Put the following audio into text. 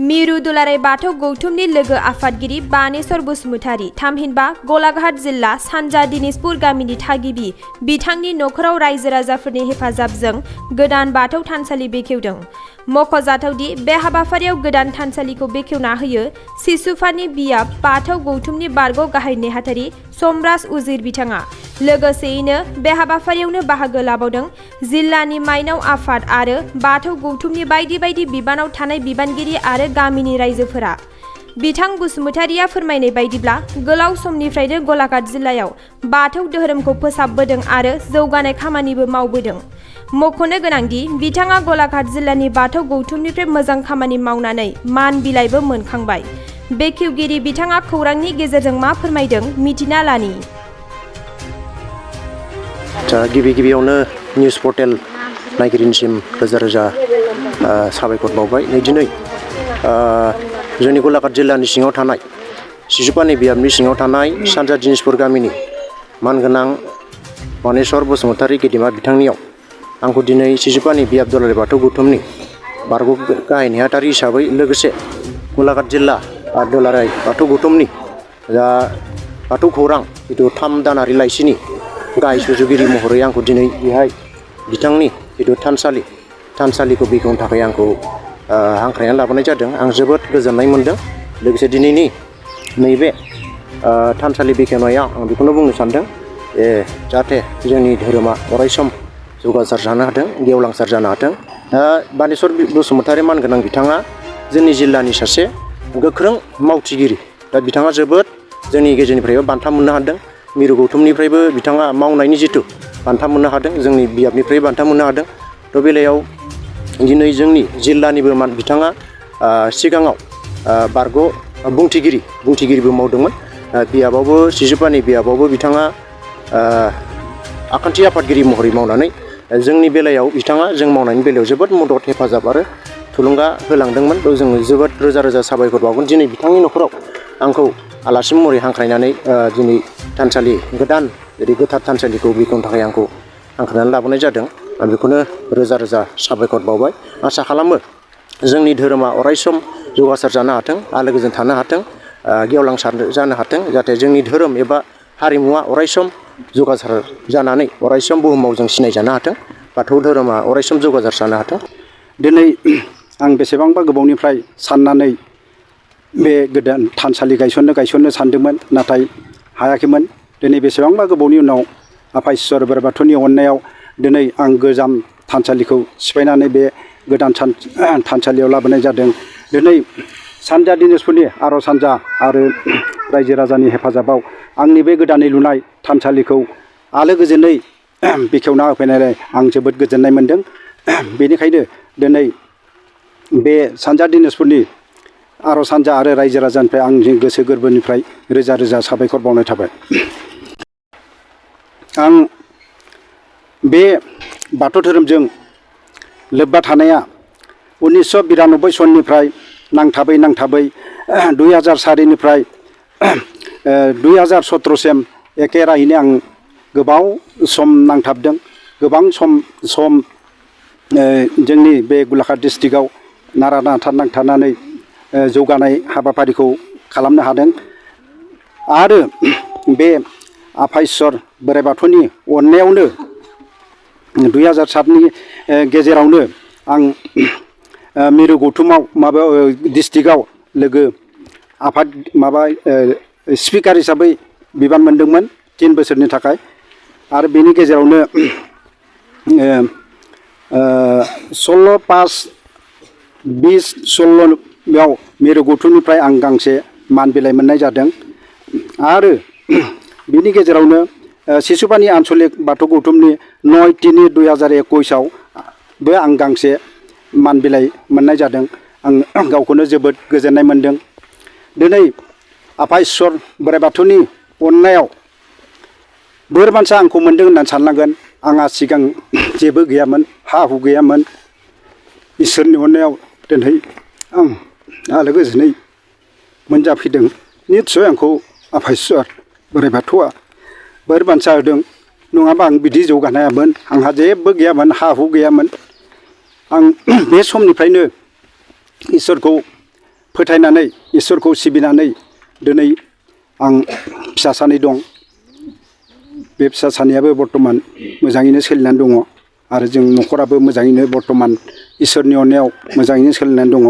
मिरु दुलाराय बाथौ गौथुमनि लोगो आफादगिरि बानेश्वर बसुमतारी थामहिनबा गलाघाट जिल्ला सानजा दिनिजपुर गामिनि थागिबि बिथांनि नखराव रायजो राजाफोरनि हेफाजाबजों गोदान बाथौ थानसालि बेखेवदों। मख'जाथावदि बे हाबाफारियाव गोदान थानसालिखौ बेखेवना होयो सिसुफानि बियाब बाथौ गौथुमनि बारग' गाहाय नेहाथारि समराज उजिर बिथाङा। लोगोसेयैनो बे हाबाफारियावनो बाहागो लाबावदों जिल्लानि माइनाव आफाद आरो बाथौ गौथुमनि बायदि बायदि बिबानाव थानाय बिबानगिरि आरो गामिनि रायजोफोरा। बिथां बसुमतारीया फोरमायनाय बायदिब्ला गोलाव समनिफ्रायनो गलाघाट जिल्लायाव बाथौ धोरोमखौ फोसाबबोदों आरो जौगानाय खामानिबो मावबोदों। मख'नो गोनांदि बिथाङा गलाघाट जिल्लानि बाथौ गौथुमनिफ्राय मोजां खामानि मावनानै मान बिलाइबो मोनखांबाय। बेखेवगिरि बिथाङा खौरांनि गेजेरजों मा फोरमायदों मिथिना लानि। गिबियावनो निउस पर्टेल नायगिरिनिसिम रोजा रोजा साबायखर बावबाय। दिनै जोंनि गलाघाट जिल्लानि सिङाव थानाय सिसुपानि बियाबनि सिङाव थानाय सानजा दिनिजपुर गामिनि मानगोनां बानेश्वर बसुमतारी गेदेमा बिथांनियाव आंखौ दिनै सिसुपानि बियाब दुलाराय बाथौ गौथुमनि बारग' गाहाय नेहाथारि हिसाबै लोगोसे गलाघाट जिल्ला दुलाराय बाथौ गौथुमनि बाथौ खौरां जिथु 3 दानारि लाइसिनि गाहाय सुजुगिरि महरै आंखौ दिनै बेहाय बिथांनि जिथु थानसालिखौ बेखेवनो थाखाय आंखौ हांख्रायनानै लाबोनाय जादों। आं जोबोद गोजोननाय मोनदों। लोगोसे दिनैनि नैबे थानसालि बेखेवनायाव आं बेखौनो बुंनो सानदों जाहाथे जोंनि धोरोमा अरायसम जौगासार जानो हाथों, गेवलांसार जानो हाथों। बानेश्वर बसुमतारी मानगोनां बिथाङा जोंनि जिल्लानि सासे गोख्रों मावथिगिरि। दा बिथाङा जोबोद जोंनि गेजेरनिफ्रायबो बान्था मोननो हादों। मिरु गौथुमनिफ्रायबो बिथाङा मावनायनि जिथु बान्था मोननो हादों, जोंनि बियाबनिफ्राय बान्था मोननो हादों। थ' बेलायाव दिनै जोंनि जिल्लानिबो बिथाङा सिगाङाव बारग' बुंथिगिरिबो मावदोंमोन। बियाबावबो सिसुपानि बियाबावबो बिथाङा आखान्थि आफादगिरि महरै मावनानै जोंनि बेलायाव बिथाङा जों मावनायनि बेलायाव जोबोद मदद हेफाजाब आरो थुलुंगा होलांदोंमोन। थ' जोङो जोबोद रोजा रोजा साबायखर बावगोन। दिनै बिथांनि नखराव आंखौ आलासि महरै हांख्रायनानै दिनै थानसालि गोथार थानसालिखौ बेखेवनो थाखाय आंखौ हांख्रायनानै लाबोनाय जादों। आं बेखौनो रोजा रोजा साबायखर बावबाय। आसा खालामो जोंनि धोरोमा अरायसम जौगासार जानो हाथों, आलो गोजोन थानो हाथों, गेवलांसार जानो हाथों, जाहाथे जोंनि धोरोम एबा हारिमुवा अरायसम जौगासार जानानै अरायसम बुहुमाव जों सिनायजानो हाथों, बाथौ धोरोमा अरायसम जौगासार जानो हाथों। दिनै आं बेसेबांबा गोबावनिफ्राय साननानै बे गोदान थानसालि गायसननो सानदोंमोन, नाथाय हायाखैमोन। दिनै बेसेबांबा गोबावनि उनाव आफा इसोर बोराइ बाथौनि अननायाव दिनै आं गोजाम थानसालिखौ सिफायनानै बे गोदान थानसालियाव लाबोनाय जादों। दिनै सानजा दिनिजपुरनि आर'ज हान्जा आरो रायजो राजानि हेफाजाबाव आंनि बे गोदानै लुनाय थानसालिखौ आलो गोजोनै बेखेवना होफैनानै आं जोबोद गोजोननाय मोन्दों। बेनिखायनो दिनै बे सानजा दिनिजपुरनि आर'ज हान्जा आरो रायजो राजानिफ्राय आंनि गोसो गोरबोनिफ्राय रोजा रोजा साबायखर बावनाय थाबाय। आं बे बाथौ धोरोमजों लोब्बा थानाया 1992 सननिफ्राय नांथाबै 2004निफ्राय 2017सिम एखे राहैनो आं गोबाव सम नांथाबदों। गोबां सम जोंनि बे गलाघाट डिस्ट्रिक्टआव नारा नाथा नांथानानै जौगानाय हाबाफारिखौ खालामनो हादों। आरो बे आफा इसोर बोराइ बाथौनि अननायावनो 2007नि गेजेरावनो आं मिरु गौथुमाव डिस्ट्रिक्टआव लोगो आफाद स्पिकार हिसाबै बिबान मोनदोंमोन 3 बोसोरनि थाखाय। आरो बेनि गेजेरावनो 16/5/2016आव मिरु गौथुमनिफ्राय आं गांसे मान बिलाइ मोननाय जादों। आरो बिनि गेजेरावनो सिसुपानि आन्सलिक बाथौ गौथुमनि 9/3/2021आवबो आं गांसे मान बिलाइ मोननाय जादों। आं गावखौनो जोबोद गोजोननाय मोन्दों। दिनै आफा इसोर बोराइ बाथौनि अननायाव बोर बान्सा आंखौ मोन्दों होननानै साननांगोन। आंहा सिगां जेबो गैयामोन, हा हु गैयामोन। इसोरनि अननायाव दिनै आं आलो गोजोनै मोनजाफैदों। निस्सय आंखौ आफा इसोर बोराइ बाथौआ बोर बान्सा होदों, नङाबा आं बिदि जौगानो हायामोन। आंहा जेबो गैयामोन, हा हु गैयामोन। आं बे समनिफ्रायनो इसोरखौ फोथायनानै इसोरखौ सिबिनानै दिनै आं फिसा सानै दं बे फिसा सानैयाबो बर्थमान मोजाङैनो सोलिनानै दङ आरो जों न'खराबो मोजाङैनो बर्थमान इसोरनि अननायाव मोजाङैनो सोलिनानै दङ